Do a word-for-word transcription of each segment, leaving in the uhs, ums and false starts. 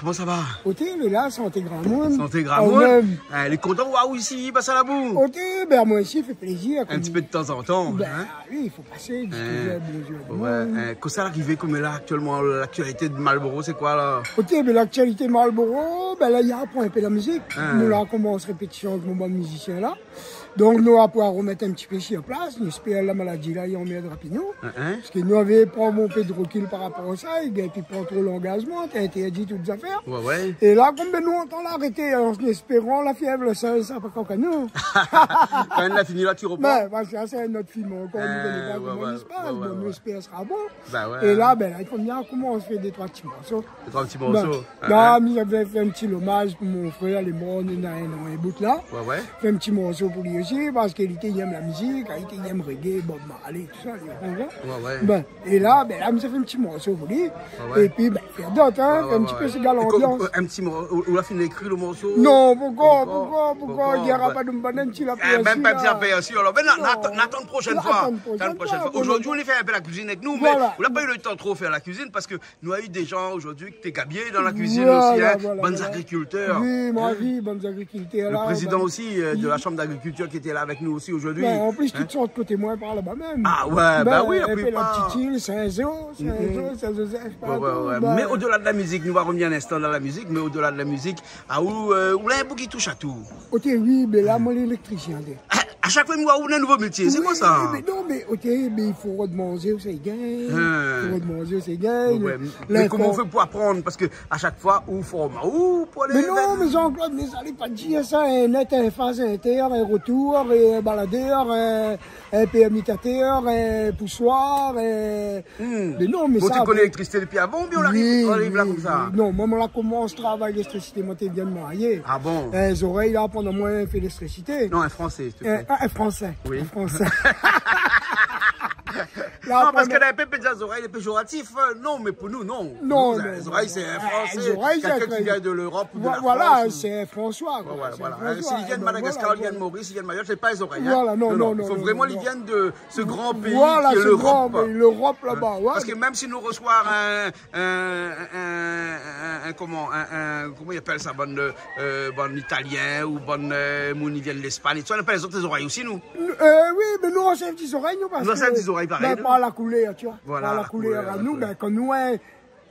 Koman sa va ? Oté, lé la, santé gramoun. Santé gramoun. Kanmèm. É, lé kontan oir aou isi, Bassa Labou. Oté, bin, amoin osi, i fé plézir. In ti pé de tanzantan, bin, hin ? Ah oui, i fo pasé, diskité, bonjour tout le monde. Hin. Kosa la arivé koméla aktièlman, laktialité de Marlboro, sé koi la ? Oté, bin, laktialité Marlboro, bin, la, i aprann in pé la mizik. Hin. Nou la komans répétision avèk mon bann mizisien la. Donk, nou la pou armèt in ti pé sir plas, nou éspèr la maladi la, i anmèrd rapidman. Hin, hin. Parske nou lavé pran in pé de rokil par rapor a sa, é épi pran tro langazman, té intèrdi tout zafèr. Oué, oué. É la, konm bin nou antan la arété, an éspéran la fièv, le sinz, sa pa kok anou. Kan la fini la, ti ropran. Bin, parske sa, sé in ot fim ankor, nou koné pa koman i spas. Bon, nou éspèr sra bon. Ba oué. É la, bin, la, i fo bien komans fé dé troi ti morso. Dé troi ti morso. Bin, la, mi sa fé in ti lomaz pou mon frèr, lé mor, néna in an é bout la. Oué, oué. Fé in ti morso pou li osi, parske li té i èm la mizik, li té i èm reggae, Bob Marley, tousa, li, ou konpran ? Oué, oué. Bin, é la, bin, la, mi sa fé in ti morso pou li. Oué, oué. Épi, bin, fé dot, hin, fé in ti pé séga lanbians. É kom, in ti mor-, ou, ou la fini ékri le morso ? Non, pankor, pankor, pankor, i nora pa de bann ti lapèrsou la. Mèm pa in ti lapèrsou, alor. Mé non, non, atann, atann proshèn foi. Atann proshèn foi. Zordi, nou fé in pé la kuizine avèk nou, mé ou la pa u le tan tro fé la kuizine parske nou la u dé jan zordi ki té gabié dan la kuizine osi, hin, bann agrikiltèr. Oui, moin la vi bann agrikiltèr la. Le prézidan osi, eu, de la Chambre d'Agriculture ki té la avèk nou osi zordi. Bin, an plis, tout sort koté moin par laba mèm. Ah oué, ba oui, la plipar. Épi la Petite-Île, Saint-Jean, Saint-Jean, Saint-Joseph, partou, oué. Mé odela de la mizik, nou va revnir in instan dan la mizik, mé odela de la mizik, a ou, eu, ou la in boug ki toush a tou. Oté, oui, bin la, moin, léléktrisien, té. A, a shak foi, mi oi ou néna in nouvo métié, sé koi sa ? Oui, mé non, mé, oté, mé i fo rod manzé, ou sa i gingn. Hin. I fo rod manzé, ou sa i gingn. Oué, oué. Mé koman ou fé pou aprann ? Parske a shak foi, ou form aou pou alé vèr... Mé non, mé Jean-Claude, mé sa, alé pa dir sa, in nèt, in faz, in tèr, in rotour, in baladèr, in, in pèrmitatèr, in pousoir, in... Hmm. Mé non, mé... Bon, sa, ou té koné léléktrisité dopi avan, oubien ou la ariv, ou la ariv la konmsa ? Oui, oui. Non, moin, moin la komans travay léléktrisité, moin té vien de marié. Ah bon ? In zorèy la aprann amoin fé léléktrisité. Non, in fransé, s'il te plaît. In, ah, in fransé. Oui. In fransé. Non, parske la, in pé, pé dir zorèy, lé péjoratif. Eu, non, mé pou nou, non. Non, non, non. Pou nou, zorèy, sé in fransé. Zorèy, sé... Kèlkin ki vien de l'Europe ou de la Frans, ou... Oué, oué, voilà, sé in Fransois, koi. Oué, oué, voilà. Sé in Fransois, é bin voilà. Si li vien de Madagascar, li vien de Moris, li vien de Mayot, sé pa in zorèy, hin. Voilà, non, non, non, non, non. I fo vréman li vien de se gran péi ki lé l'Europe. Voilà, se gran péi, l'Europe laba, oué. Parske mèm si nou resoi in, in, in, in, in, koman, in, in, koman i apèl sa, bann, eu, bann Italien ou bann, eu, moun i vien de Lespagn, tousa, nou apèl lézot zorèy osi, nou. Eu, oui, mé nou, nou sé ti zorèy, nou, parske... Nou sé ti zorèy parèy, nou. Bin, par la koulèr, ou oi. Voilà, la koulèr. Par la koulèr, anou, bin, kan nou, in,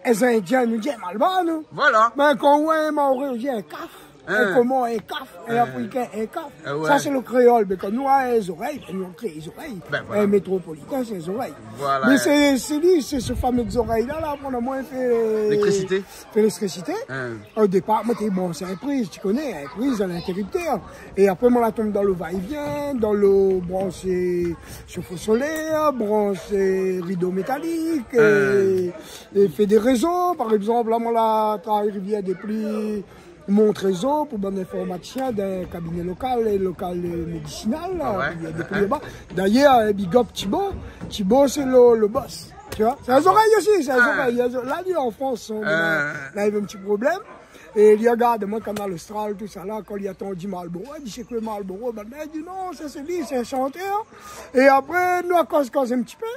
in Zindien, nou di in malbar, nou. Voilà. Bin, kan ou oi in Maoré, ou di in kaf. Hin. In Komor, in kaf. In Afrikin, in kaf. Ah oué. Sa, sé le kréol. Mé kan nou, in zorèy, bin, nou kré zorèy. Bin, voilà. In métropolitin, sé zorèy. Voilà. Mé sé, sé li, sé se famé zorèy la, la aprann amoin fé... Léléktrisité. Fé léléktrisité. Hin. O dépar, moin té bransh in priz, ou koné, in priz, in intèriptèr. É apré, moin la tonm dan le va-é-vien, dan le bransh, eu, shofo solèr, bransh, eu, rido métalik, é, é fé dé rézo. Par égzanp, la, moin la travay Rivière des Pluies, Montrézo, pou bann informatisien d'in kabiné lokal, é lokal, eu, médisinal, la, Rivière des Pluies laba. D'ayèr, eu, big up Thibaut. Thibaut, sé le, le boss, ou oi. Sé in zorèy osi, sé in zorèy. La, li lé an Frans, la, la, li na in ti problèm. É li la gard amoin Kanal Austral, tousa la, kan li la tandi Marlboro, li di, sé koi Marlboro ? Bin, li di, non, sa sé li, sé in shantèr. É apré, nou la koz, koz in ti pé.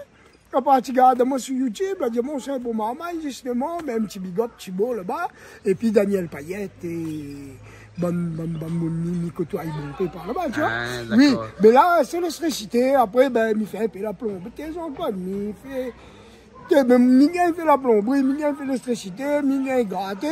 Kan li la parti gard amoin su YouTube, li la di, bon, sé in bon marmay, zisteman, mé in ti big up, Thibaut, laba. Épi Daniel Payet, é bann, bann, bann moun mi, mi kotoiy bonpé par laba, ou oi. Ah, dakor. Oui, mé la, sé léléktrisité, apré, bin, mi fé in pé la plonbri, té zan koi, mi fé Té, bin, mi gingn fé la plonbri, mi gingn fé léléktrisité, mi gingn graté,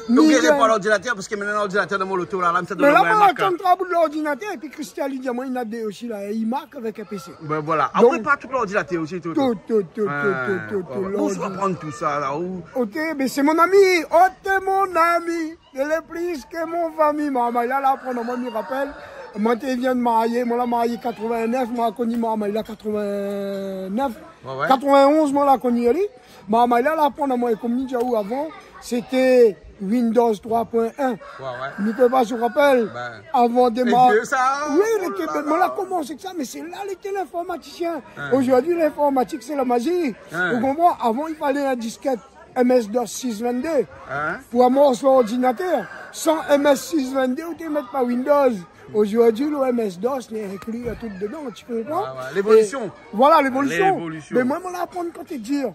mi gingn... Donk, ou gingn pa lordinatèr, parske mi néna lordinatèr dan mon loto la, la, mi sa donn amoin in Mac, hin. Mé la, moin la atann troi bout lordinatèr, épi Christian, li di amoin, li na dé osi la, in iMac avèk in PC. Bin voilà. Donk, apré, pa tout lordinatèr osi, tout. Tout, tout, tout, tout, tout, tout, tout lordi. Oué, oué. Bon, ou sa aprann tousa la, ou ? Oté, bin, sé mon ami. Oté, mon ami. Lé plis ke mon fami, marmay la, la aprann amoin, mi rapèl. Moin té vien de marié, moin la marié katrevin-nèf, moin la koni marmay la katrevin-nèf. Oué, oué. Katrevin-onz, moin la koni ali. Marmay la, la aprann amoin, kom mi di aou avan, sété Windows troi poin in. Oué, oué. Mi koné pa si ou rapèl. Bin, avan démar... Lé vié sa, oh la la. Oui, lé té, moin la komans èk sa, mé sé la, lété linformatisien. Hin. Zordi, linformatik, sé la mazi. Hin. Ou konpran ? Avan, i falé in diskèt. MS-DOS sis vinn-dé. Hin ? Pou amors lordinatèr. San MS sis vinn-dé, ou té mèt pa Windows. Zordi, le MS-DOS lé inkli a tout dedan, ou konpran ? Oué, oué. Lévolision. É voilà, lévolision. Lévolision. Mé moin, moin la aprann kan té dir.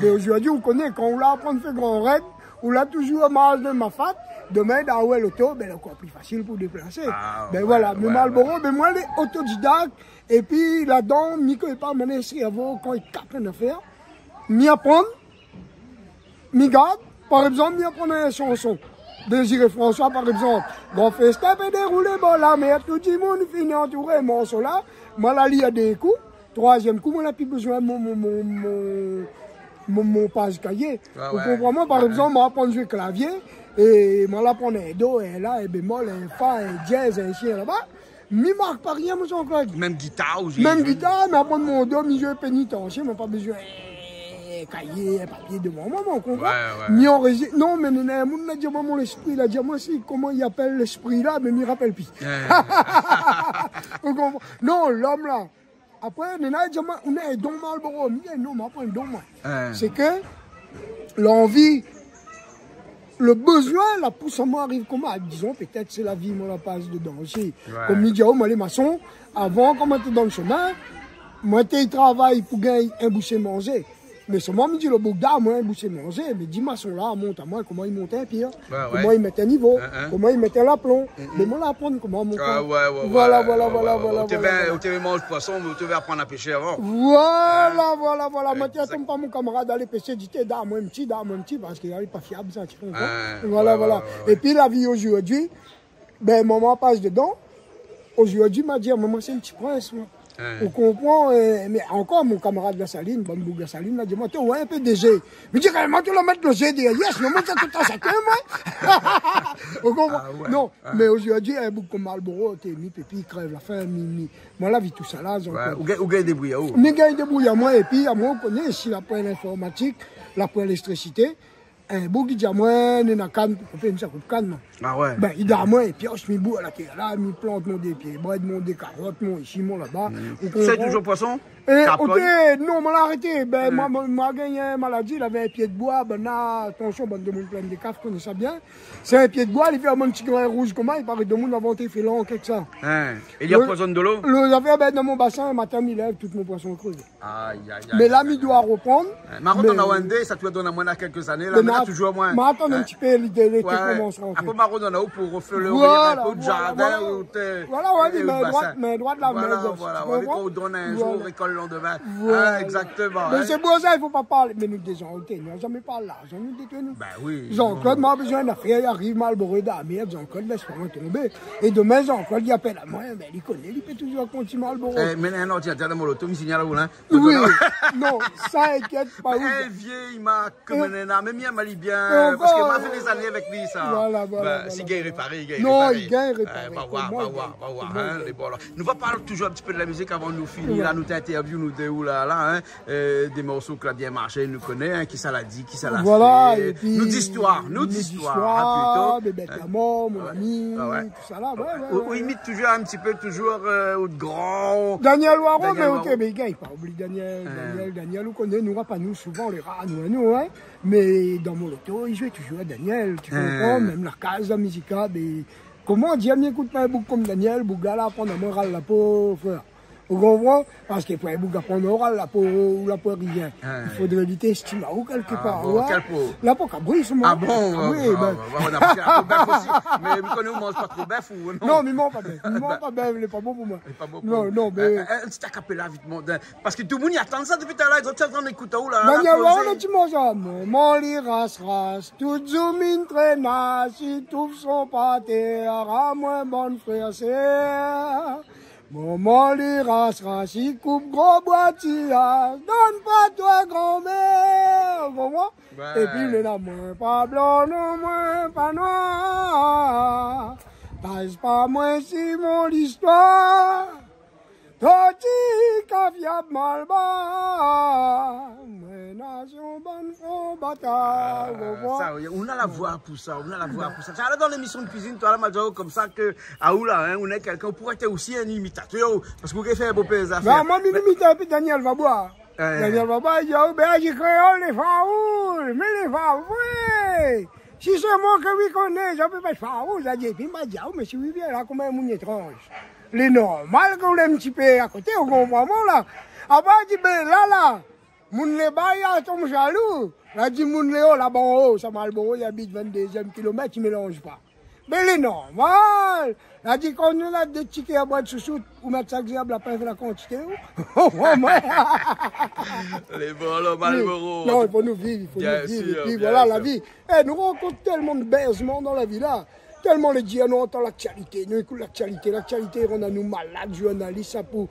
Mé zordi, ou koné, kan ou la aprann fé gran rèd, Ou la touzour marsh dan mafat, domin, dan ou loto, bin, ankor pli fasil pou déplasé. Ah, bin ouais, voilà, mé ouais, Marlboro, ouais. Bin, moin, lé otodidak, épi ladan, mi koné pa, mon sèrvo, kan i kap in nafèr, mi aprann, mi gard, par égzanp, mi aprann in shanson. Désiré François, par égzanp. Gran fèstin pé déroulé bor la mèr, tout dimoun fine antouré, morso la, moin la li a dé kou, troizièm kou, moin la pi bézoin mon, mon, mon, mon, mon, mon paz kayé. Ouais, ouais. Ou konpran, moin, par égzanp, moin aprann zoué klavié, é moin la aprann in do, in la, in bémol, in fa, in dièz, in si, in laba. Mi mark pa rien, mon Jean-Claude. Mèm gitar, ou zoué... Mèm gitar, mé aprann mon do, mi zoué pénitansié, mé pa bézoin, eh, kayé, papié dovan moin, ou konpran. Ouais, ouais. Mi anrezi-, non, mé néna in moun la di amoin, mon léspri la di amoin, si, koman i apèl léspri la, mé mi rapèl pi. Ouais. Ou konpran. Non, lom la. Apré, néna i di amoin, ou néna in don Marlboro. Mi di, non, ma pa in don, moin. Ouais. Sé ke lanvi, lo bézoin la pous amoin ariv koman, dizon, pétèt sé la vi moin la pas dedan osi. Ouais. Kom mi di aou, moin lé mason, avan, kan moin té dan lo shomin, moin té travay pou gingn in boushé manzé. Mé solman, mi di, lo boug la, moin, in boushé manzé, mé di mason la, mont amoin koman i mont in pié, ouais, ouais, koman i mèt in nivo, hein, hein, koman i mèt in laplon. Mm, mm. Mé moin la aprann koman, mon frèr. Ah ouais, ouais, voilà, ouais, voilà, ouais, voilà, ouais, voilà, ou té voilà, vé, voilà. Ou té vé manz poison, mé ou té vé aprann a pésé avan. Voilà, hein, voilà, voilà. Moin té atann pa mon kamarad alé pésé, di, té, done amoin in ti, done amoin in ti, parske lé pa fiab, sa, ti konpran. Hein, voilà, ouais, voilà, ouais, ouais, ouais. Épi la vi ojourdui, bin, moman la pas dedan. Ojourdui, ma di, moman, sé in ti prins, moin. Hein. Ou konpran, eh, mé ankor, mon kamarad La Saline, bann boug La Saline, la di amoin, té, ouais, in pé dé zé. Mi di, réèlman, té la mèt lo zé dèrièr, sinon, moin, sa tout sa ke moin. Ou konpran ? Ah ouais. Non, ouais. Mé ojourdui, in boug kom Marlboro, té, mi pé pi, i krèv la fin, mi, mi. Moin la vi tousa la, donk, ouais, euh, ou gingn, ou gingn débrouy aou. Mi gingn débrouy amoin, épi, amoin, ou koné, si la poin linformatik, la poin léléktrisité, in boug i di amoin, néna kann, ou fé in sa koup kann, non ? Ah ouais. Bin, i di amoin, épi, oh, mi bour la tèr la, mi plant mon dé pié brèd, mon dé karot, mon isi, mon laba. Mm. Ou konpran ? Sé touzour poison ? É, karpon ? OK, non, moin la arété. Bin, mm, moin, moin, moin la gingn in maladi, lavé in pié d'boi, bin la, atansion, bann demoun Plaine des Cafres koné sa bien. Sé in pié d'boi, li fé in bann ti grin rouz koman, i paré demoun la vanté, i fé lank èk sa. Hein. É li anpoizone dolo ? Lo, lo zafèr, bin, dan mon basin, matin, mi lèv, tout mon poison krévé. Aïe, aïe, aïe, aïe, aïe. Mé la, mi doi reprann. Hein, ma rod, mé na windé, sa té donn amoin na kèlk zané, la, mé ma, touzour moin. Ma atann in ti pé, lé, lé, ouais, komans rantré. Apré, ma rod, ou pou refèr lo, voilà, rèr in pé out, voilà, jardin, voilà, ou té, voilà, ouais, é mé out basin. Droit, mé droit la, voilà, mé gosh, voilà, tu ouais, comprends ? Kan ou donn in zour, voilà, rékolt lo landemin. Voilà. Hein, égzaktoman, hein. Mé sé pou sa, i fo pa parlé. Mé nou, dé zan, OK, nou la zamé parl la. Zan nou détwir nou. Bin oui, Jean-Claude, non, ma bézoin d'afèr, i ariv Marlboro dan la mèr, Jean-Claude, lès pa moin tonbé. É domin, Jean-Claude, li apèl amoin, bin, li koné, li pé touzour kont si Marlboro. Eh, mé in ordinatèr dan mon loto, mi signal aou, hein. Oui, non, sa, inkièt pa. Mé ou, in vié, i mark, é mé néna, mé mi èm ali bien, é ankor, parske ma fé dé zané avèk li, sa. Voilà, voilà, voilà, voilà. Bin, si i gingn réparé, i gingn réparé. Non, i gingn réparé. Eh, va voir, va voir, va voir, hein, lé bon, la. Nou va parl touzour in ti pé de la mizik avan nou fini, ouais, la, nout interview, nou dé, ou la, la, hein. Euh, dé morso ke la bien marshé, nou koné, hein, Kisa la di, Kisa la fé. Voilà, épi nout zistoir, nout zistoir, hein, plito. Bébèt la mor, Mon ami, tousa la, ouais, ouais, ouais. Ou, ou imit touzour in ti pé, touzour, euh, out gran Daniel Waro, Daniel Waro. Mé OK, mé gars, pa oubli Daniel, hein. Daniel, Daniel, ou koné, nou, pa nou, souvan, lé rar, nou, nou, hein. Mé dan mon loto, i zoué touzour Daniel, ti konpran, hein, mèm la kaz, la mizika, mé koman dir, mi ékout pa in boug kom Daniel, boug la, la aprann amoin ral la po, frèr. Ou konpran ? Parske pou in boug aprann aou ral la po, ou la po rien. Hein. I fodré li té éstim aou kèlkepar. Ah bon, ouais. Kèl po ? La po kabri, solman. Ah bon ? Kabri, ah, bin. Ah, ouais, ouais, nou na pa la po bèf osi. Mé mi koné ou manz pa tro bèf, ou non ? Non, mi manz pa bèf. Mi manz pa bèf, lé pa bon pou moin. Lé pa bon pou... Non, non, mé... Euh, euh, in ti a cappella, vit, mon, de, parske tout moun i atann sa dopi talèr, zot i atann ékout aou la, la, la kozé. Daniel, ou la ti manz sa, mon, mon li ras ras, tout zoumine trénas, i trouv son patèr, amoin bann frèr sèr. Momon li ras ras, i koup gro boi tias, donn pa toi granmèr, ou konpran ? Ouais. Épi li la, moin pa blan, non, moin pa noir. Taz pa moin si mon listoir. Toti ka fiab malbar. Moin nasion bann fo batar, ah, ou konpran ? Sa, oui, ou na la voi pou sa, ou na la voi pou sa. Sa, la, dan lémision de kuizine, toi, la, ma di aou konmsa ke, ah, ou la, hein, ou na kèlkin, ou pouré èt osi in imitatèr, parske ou fé bonpé zafèr. Non, moin, mi imit in pé Daniel Vabwa. Hein. Daniel Vabwa, li di, oh, bin, li kréol, lé faroush, mé lé faroush. Si sé moin ke mi koné, sa pé pa èt faroush, sa di, épi ma di, oh, mé si ou vien la, konm in moun étranz. Lé normal ke ou lé in ti pé a koté, ou konpran, mon la. Apré, li di, bin, la, la, Moun lé ba, i tonm jalou. La di moun lé o, laba an o, sa Malboro, i abit vinndézièm kilomèt, i mélanz pa. Mé lé normal. La di, kan nou na dé tikèr a bwèt shoushou, ou mèt sa ké zèb la, pa fé la kantité, ou. Lé bon, alor, Malboro. Non, i fo nou viv, i fo nou viv. Bien sûr, bien sûr. É pi voilà, la vi. É, nou rankont tèlman de bèzman dan la vi la. Tèlman lé dir, nou antann laktialité, nou ékout laktialité, laktialité i rann anou malad, journalis sa pou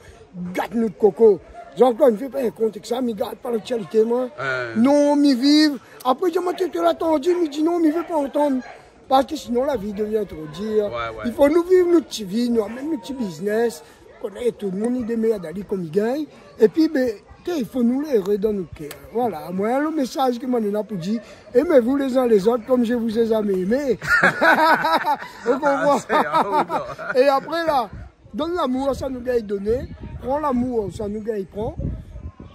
gat nout koko. Jean-Claude, mi fé pa in kont èk sa, mi gard pa laktialité, moin. Non, mi viv. Apré, i di amoin, té, té la tandi, mi di non, mi vé pa antann. Parske sinon, la vi i devien tro dir. Ouais, ouais. I fo nou viv nout ti vi, nou la mèm nout ti biznès. Koné, tout moun i démèrd ali konm i gingn. É pi, ben, té, i fo nou lé éré dan nout kèr. Voilà, moin, lo mésaz ke moin néna pou di, aimez-vous les uns les autres comme je vous ai jamais aimé. Ou konpran ? Ah, sé, ah, ou non. É apré la, donn lamour sa nou gingn doné, pran lamour sa nou gingn pran.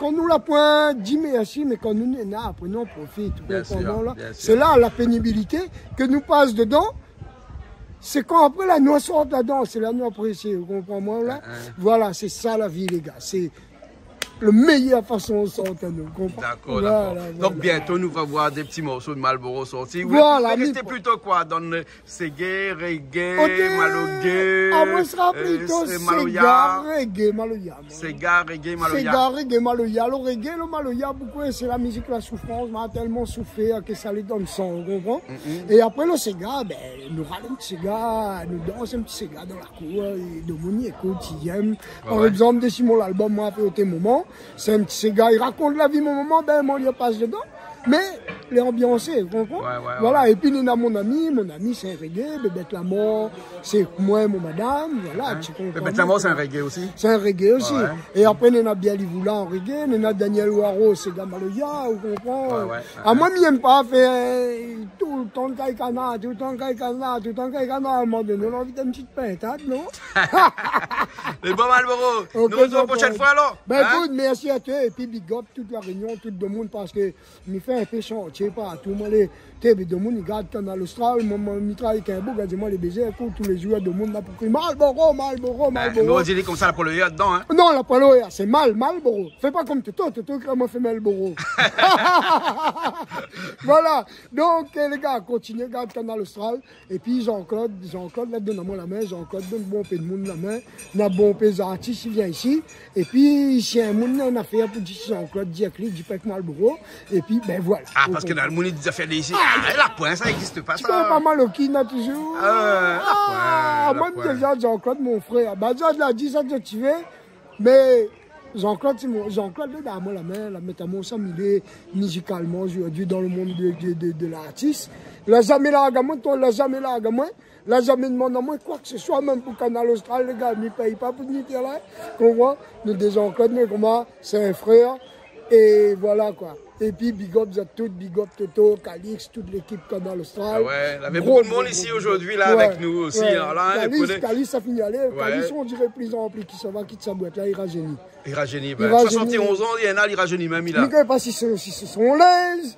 Kan nou la poin, di mèrsi, mé kan nou néna, apré nou an profit, ou konpran la ? Bien sûr, bien sûr. Sé la, la pénibilité ke nou pas dedan, sé kan apré la nou sort ladan, sé la nou apresié, ou konpran moin la ? Hein, hein. Voilà, sé sa la vi, lé gars. Sé lo méyèr fason sort anou, ou konpran ? Dakor, dakor. Voilà, voilà. Donk, bientôt, nou va voir dé ti morso de Malboro sorti. Ou lé plito, mi plito koi, dan le séga, reggae, maloya, ah, moin sra plito séga, reggae, maloya, moin. Séga, reggae, maloya. Séga, reggae, maloya. Lo reggae, lo maloya, pou moin, sé la mizik la soufrans, ma tèlman soufèr ke sa lé dan le san, ou konpran ? Mm, mm. É apré lo séga, ben, nou ral in ti séga, nou dans in ti séga dan la kour, é domoun i ékout, i yèm. Ouais, ouais. Par égzanp, dési mon album, moin la fé oté moman, sé in ti séga, i rakont la vi mon moman, ben, moin, li pas dedan. Mé lé anbiansé, ou konpran ? Ouais, ouais, ouais. Voilà, é pi néna mon ami, mon ami sé in reggae, Bébèt Lamor, sé moin, mon madam, voilà, ti konpran. Bébèt Lamor, sé in reggae osi ? Sé in reggae osi. Ouais, ouais. É apré néna Biali Voula an reggae, néna Daniel Waro, séga maloya, ou konpran ? Ouais, ouais. Amoin, mi yèm pa fé toultan kay kana, toultan kay kana, toultan kay kana. A in moman doné, nou la anvi d'in ti pintad, non ? Lé bon, Malboro. Ok, nou artrouv la proshèn foi, alor. Ben, ékout, mèrsi a toi, é pi big up tout La Rényon, tout domoun, parske mi fé in pé shantié partou. Moin lé, té, mé domoun i gard Kanal Austral, moin, moin, mi travay èk in boug, la di amoin, lé bézé, ékout, tou lé zour, domoun la pou kri Malboro, Malboro, Malboro. Ben, nou di konmsa, la pa lo ya dedan, hein. Non, la pa lo ya, sé Mal, Malboro. Fé pa konm Toto, Toto i kré amoin fé Malboro. Voilà. Donk, eh, lé gars, kontinié gard Kanal Austral. É pi Jean-Claude, Jean-Claude la donn amoin la min, Jean-Claude donn bonpé d'moun la min. Na bonpé zartis i vien isi. É pi, si in moun néna in afèr pou di Jean-Claude, di èk li, di pa èk Malboro. É pi, ben voilà. Ah, parske na le moun i di zafèr isi. Ah, la poin, sa i égzis pa, sa. Ti koné pa Maloki, na touzour. Ah, la poin, la poin. Moin, déza, Jean-Claude, mon frèr. Ba, Jean-Claude la di sa ke ti vé. Mé Jean-Claude, sé mon, Jean-Claude la donn amoin la min, la mèt amoin sa mi lé mizikalman zordi dan le monn de, de, de, de lartis. La zamé larg amoin, toi, la zamé larg amoin. La zamé domann amoin koi ke se soi, mèm pou Kanal Austral, lé gars, mi pèy pa pou ni tèr la. Konpran ? Nou dé Jean-Claude, mé koman, sé in frèr. É voilà koi. É pi, big up zot tout, big up Toto, Calix, tout lékip Kanal Austral. Ah ouais, navé bonpé d'moun isi zordi la avèk nou osi, hein, la, hein. Calix, Calix, sa fini alé. Ouais. Calix, on diré pli an pli ki sava kit sa bwat la, i razéni. I razéni, ben, soixante et onze an, li néna, li razéni mèm, li la. Mi koné pa si sé, si sé son linz.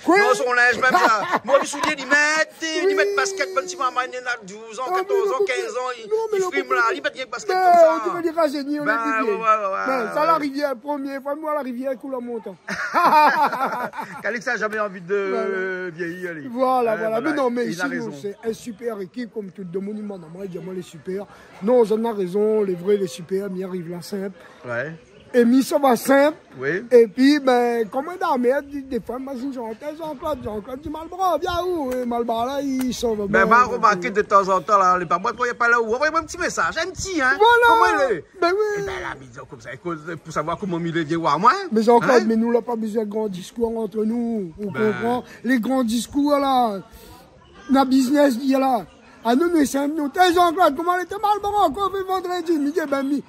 Koi ? Non, son linz mèm, sa. Moin, mi soulié, li mèt, li mèt baskèt, bann ti marmay néna douz an, katorz an, kinz an, li frim la, li mèt rienk baskèt konmsa. Non, mé lo, non, mé lo, li razéni, on lé dévié. Ben, ouais, ouais, ouais. Ben, sa, la rivièr, promié foi, moin, la rivièr, kou la montan. Calix la zamé anvi de vièyir, li. Voilà, voilà. Mé non, mé isi, nou, sé in sipèr ékip, konm tout domoun i domann amoin, i di amoin lé sipèr. Non, zot na rézon, lé vré, lé sipèr, mi ariv la sinp. Ouais. É mi sava sinp. Oui. É pi, ben, koman i di, mé dé, défoi, mi di Jean-Claude, Jean-Claude di Malboro, vien ou, é Malboro la, i sava. Ben, va romarké de tanzantan la, lé pa moin, kan i apèl aou, anvoy amoin in ti mésaz, in ti, hein. Voilà. Koman i lé ? Ben oui. É ben la, mi di konmsa, ékout, pou savoir koman mi lé, vien oir amoin. Mé Jean-Claude, mé nou la pa bézoin gran diskour ant nou, ou konpran ? Lé gran diskour la, na biznès li la. Anou, nou sinp, nou, té Jean-Claude, koman lété Malboro, koman i fé vandredi ? Mi di, ben, mi,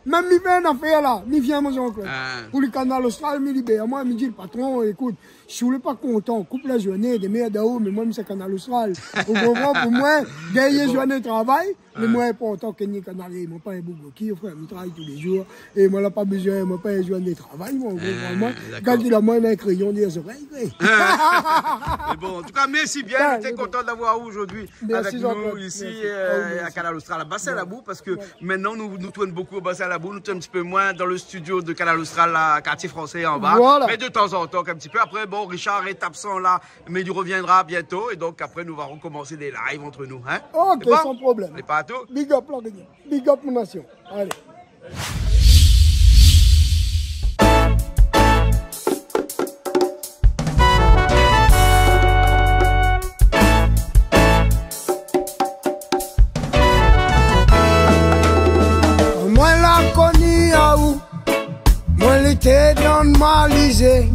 mèm mi fé in afèr la, mi vien, mon Jean-Claude. Ah. Pou le Kanal Austral, mi libèr amoin, mi di, le patron, ékout, si ou lé pa kontan, koup la zourné, démèrd aou, mé moin, mi sé Kanal Austral. Ou konpran, pou moin, gingn zourné travay, lé moin inportan ke ni Kanal, moin pa in boug ki, frèr, mi travay tou lé zour. É moin la pa bézoin, moin pa in zourné travay, moin, ou konpran, moin. Dakor. Gard, li la, moin, in kréyon dèrièr zorèy, oui. Mé bon, an tou ka, mèrsi bien, nou té kontan d'avoir aou zordi avèk nou isi, euh, a Kanal Austral, a Bassin Labou, parske mintnan, nou, nou tourn bonpé a Bassin Tabou, nou té in ti pé moin dan le studio de Kanal Austral, la, Quartier Français anba. Voilà. Mé de tanzantan, in ti pé. Apré, bon, Richard lé absan la, mé li reviendra bientôt. É donk, apré, nou va rekomans dé live ant nou, in ? OK, san problèm. Sé bon ? Lé partou. Big up, La Réunion. Big up, mon nasion. Alé. Moin la koni aou, moin lété dan malizé.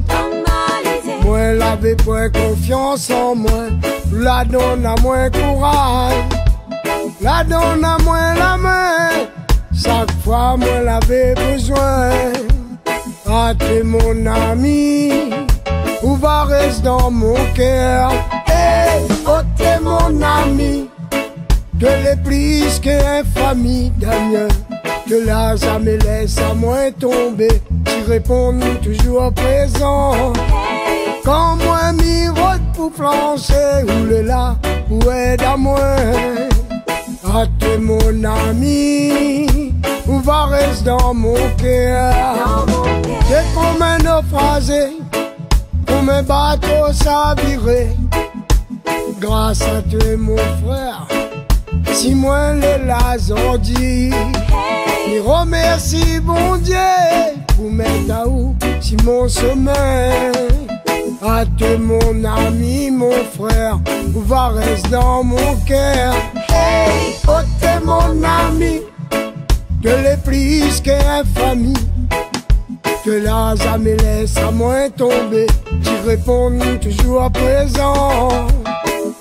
Moin lavé poin konfians an moin, la donn amoin kouraj, la donn amoin la min, shak foi moin lavé bezoin. A té mon ami, ou va rès dan mon kèr. É, o té mon ami, té lé plis ke in fami, Damien. Té la zamé lès amoin tonbé, ti réponn toujour prézan. Kan moin mi rod pou flansé, ou lé la pou èd amoin. A té mon ami, ou va rès dan mon kèr. Té konm in nofrazé, konm in bato saviré. Gras a té mon frèr, si moin lé la zordi. Mi romèrsi Bondié pou mèt aou si mon shomin. A té mon ami, mon frèr, ou va rès dan mon kèr. Hey, o té mon ami, té lé plis ke in fami. Té la zamé lès amoin tonbé, ti réponn toujour prézan.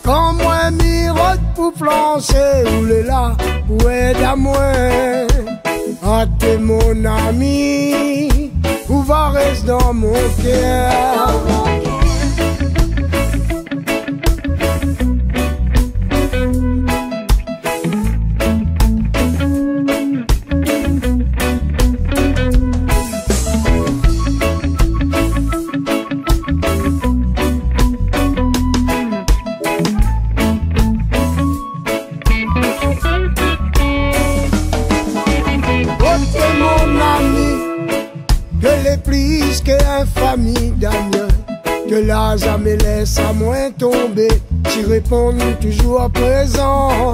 Kan moin mi rod pou flansé, ou lé la pou èd amoin. A té mon ami, ou va rès dan mon kèr. O té mon ami, té lé plis ke in fami, Damien. Té la zamé lès amoin tonbé, ti réponn toujour prézan.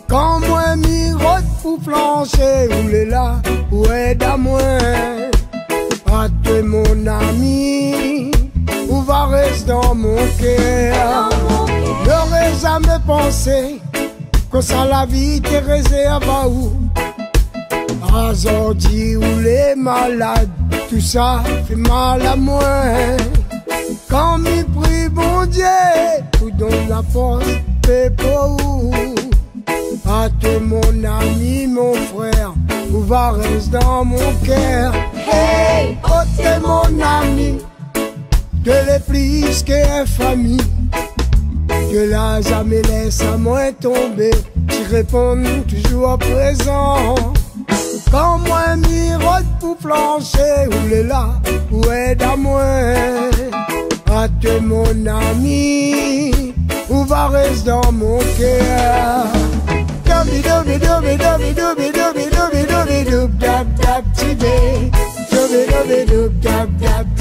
Kan moin mi rod pou flansé, ou lé la pou èd amoin. A té mon ami, ou va rès dan mon kèr. Noré zamé pansé konmsa la vi té rézèrv aou. Azordi ou lé malad, tousa fé mal amoin. Kan mi pri Bondié pou donn la fors, fé pou ou. A té mon ami, mon frèr, ou va rès dan mon kèr. Hey, o té mon ami, té lé plis ke in fami. Té la zamé lès amoin tonbé, ti réponn toujour prézan. Kan moin mi rod pou flansé, ou lé la pou èd amoin. A té mon ami, ou va rès dan mon kèr. Dobi dobi dobi dobi dobi dobi dobi dobi doub dab dab tibé. Dobi dobi doub dab dab